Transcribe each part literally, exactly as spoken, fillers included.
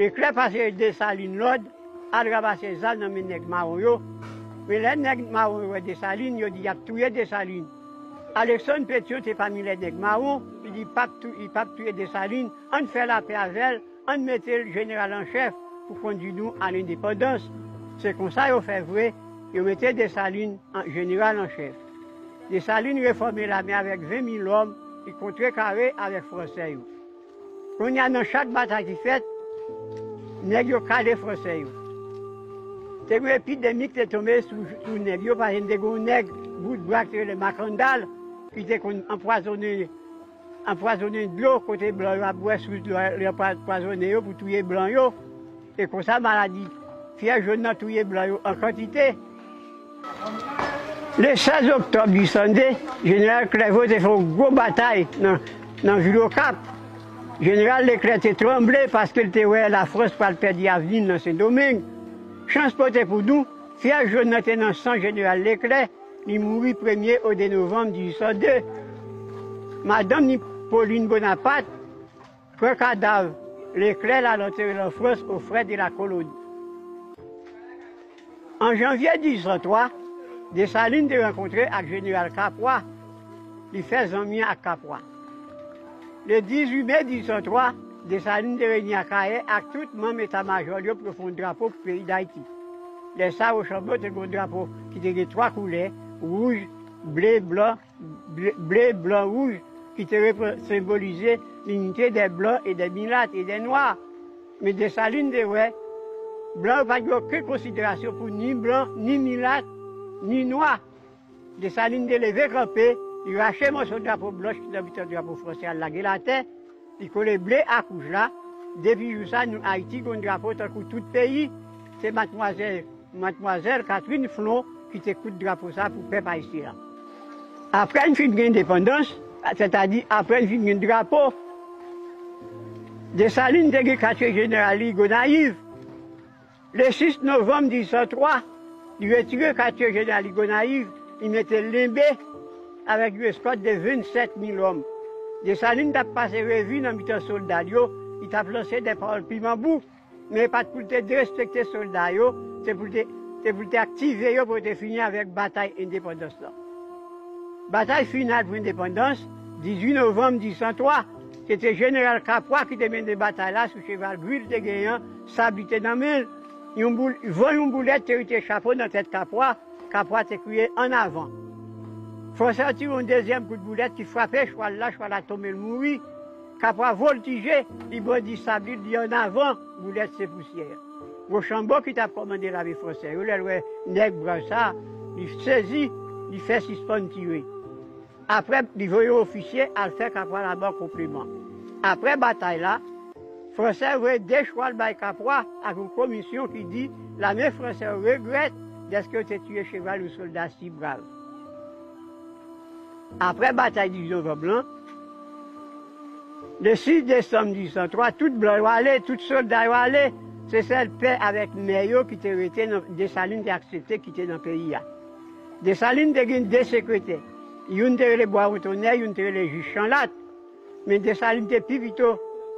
Leklè pase Desalin lòd al ranmase zam nan men nèg mawon yo. Men lè nèg mawon yo wè Desalin, yo di y ap touye Desalin. Aleksann Petyon te pami lè nèg mawon, li di p ap tou-, li p ap touye Desalin, ann fè lapè avè l, ann mete l jeneral an chèf pou kondui nou a lendepandans. Se konsa yo fè vre, yo mete Desalin an jeneral an chèf. Desalin refòme lame avèk ven mil lòm, li kontrekare avèk fransè yo. Kounye a, nan chak batay ki fèt, nèg yo kale fransè yo. Te gen epidemi ki te tonbe sou, sou nèg yo, paske te gen yon nèg bout bra ki te rele Makandal, ki te konn anpwazonnen, anpwazonnen dlo kote blan yo ap bwè, sous dlo a, li anpwa-, anpwazonnen yo pou touye blan yo. E konsa, maladi fyèv jòn nan touye blan yo an kantite. Le sèz oktòb uit san de, jeneral Klèvo te fè yon gwo batay nan, nan vil Okap. Jeneral Leklè te tranble paske l te wè Lafrans pral pèdi avni l nan Sendomeng. Chans pote pou nou, fyèv jòn nan te nan san jeneral Leklè, li mouri premye o de novanm dizuit san de. Madanm ni, Pauline Bonaparte, pran kadav Leklè l al antere l an Frans, aux frais de la colonie. An janvye dizuit san twa, Desalin te rankontre ak jeneral Kapwa, li fè zanmi ak Kapwa. Le dizuit me dizuit san twa, Desalin te reyini Akayè ak tout manm eta majò l yo pou yo fè yon drapo pou peyi Dayiti. Lè sa, Wochanbo te gen yon drapo ki te gen twa koulè, wouj, ble, blan, ble, ble, blan, wouj, ki te repre-, senbolize linite dè blan e dè milat e dè nwa. Men Desalin te wè, blan yo pa t gen okenn konsiderasyon pou ni blan, ni milat, ni nwa. Desalin te leve kanpe, li rache mòso drapo blanch ki nan mitan drapo fransè a, l lage l atè, li kole ble ak wouj la. Depi jou sa, nou Ayiti gen yon drapo tankou tout peyi. Se madmwazèl, madmwazèl Catherine Flon ki te koud drapo sa pou pèp ayisyen an. Apre n fin gen endepandans, sètadi apre n fin gen drapo, Desalin te gen katye jeneral li Gonayiv. Le sis novanm dizuit san twa, li retire katye jeneral li Gonayiv, li mete l Lenbe avèk yon eskòt de vennsèt mil lòm. Desalin t ap pase revi nan mitan sòlda l yo, li t ap lanse de pawòl piman bou, men e pa t pou l te derespekte sòlda yo, se pou l te, se pou l te aktive yo pou yo te fini avèk batay endepandans lan. Batay final pou endepandans, dizuit novanm dizuit san twa, se te jeneral Kapwa ki te mennen batay la sou cheval gri l te genyen an, sab li te nan men l. Yon boul-, van yon boulèt te rete chapo nan tèt Kapwa, Kapwa te kriye, "Ann avan!" Fransè an tire yon dezyèm kout boulèt ki frape chwal la, chwal la tonbe, l mouri. Kapwa voltije, li brandi sab li, li di, "Ann avan, boulèt se pousyè." Wochanbo ki t ap kòmande lame fransè yo, lè l wè nèg brav sa, li sezi, li fè sispann tire. Apre, li voye yon ofisye al fè Kapwa Laba konpliman. Apre batay la, Fransè voye de chwal bay Kapwa ak yon komisyon ki di lame fransè yo regrèt dèske yo te tiye cheval yon sòlda si brav. Apre batay dizuit novanm lan, le sis desanm dizuit san twa, tout blan yo ale, tout sòlda yo ale. Se sèl pè avèk mè yo ki te rete nan, Desalin te aksepte kite nan peyi a. Desalin te gen de sekretè. Youn te rele Bwawon Tonnè, youn te rele Jij Chanlat. Men Desalin te pi pito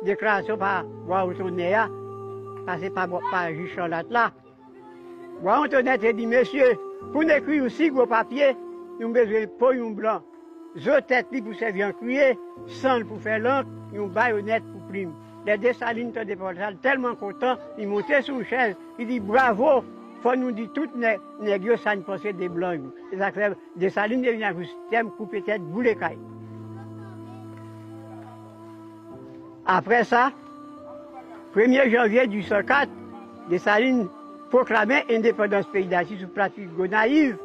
deklarasyon pa Bwawon Tonnè a pase pa, pa Jij Chanlat la. Bwawon Tonnè te di, "Mesye, pou n ekri yon si gwo papye, nou bezwen po yon blan. Zo tèt li pou sèvi ankriye, san l pou fè lank, yon bayonèt pou plim." Lè Desalin tande pawòl sa, l tèlman kontan, li monte sou yon chèz, li di, "Bravo! Fò nou di tout nè-, nèg yo sa n panse de blan yo." Se sa k fè Desalin te vin ak yon sistèm koupe tèt, boule kay. Apre sa, premye janvye dizuit san kat, Desalin pwoklame endepandans peyi Dayiti sou plas Gonayiv.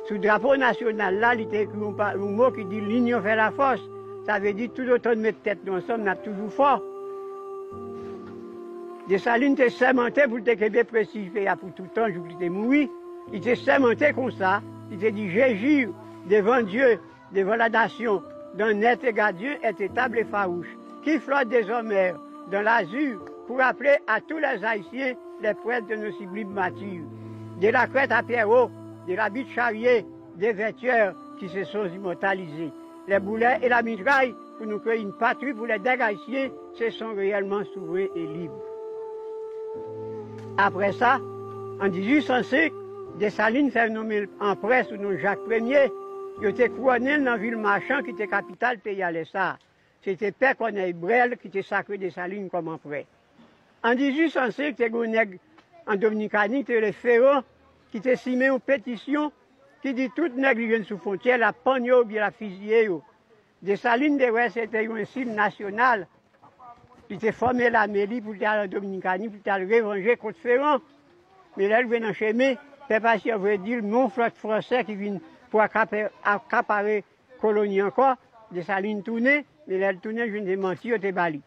Sou drapo nasyonal la, li te ekri yon pa-, yon mo ki di, "L'union fait la force." Sa vle di, toutotan n met tèt nou ansanm, n ap toujou fò. Desalin te sèmante pou l te kenbe prestij peyi a pou toutan, jouk li te mouri. Li te sèmante konsa, li te di, "Je jure devant Dieu, devant la nation, d'en être gardien intraitable et farouche, qui flotte désormais dans l'azur pour rappeler à tous les Haïtiens les preuves de nos sublimes martyrs. De la Crête à Pierrot, de la Butte Charrier, des Vertueurs qui se sont immortalisés. Les boulets et la mitraille pour nous créer une patrie pour les nègres haïtiens se sont réellement souverains et libres." Apre sa, an dizuit san senk, Desalin fè nonmen l anprè sou non Jak Premye. Yo te kouwòne l nan vil Machan ki te kapital peyi a lè sa a. Se te pè Kònèy Brèl ki te sakre Desalin kòm anprè. An dizuit san senk, te gen yon nèg an Dominikani ki te rele Feran, ki te simen yon petisyon ki di tout nèg li jwenn sou fwontyè l ap pann yo oubyen l ap fiziye yo. Desalin te wè se te yon ensilt nasyonal. Li te fòme lame li pou l te al an Dominikani pou l te al revanje kont Feran. Men lè l rive nan chemen, pèp ayisyen an voye di l men yon flòt fransè ki vin pou akapare koloni ankò. Desalin tounen, men lè l tounen l jwenn se manti yo te ba li.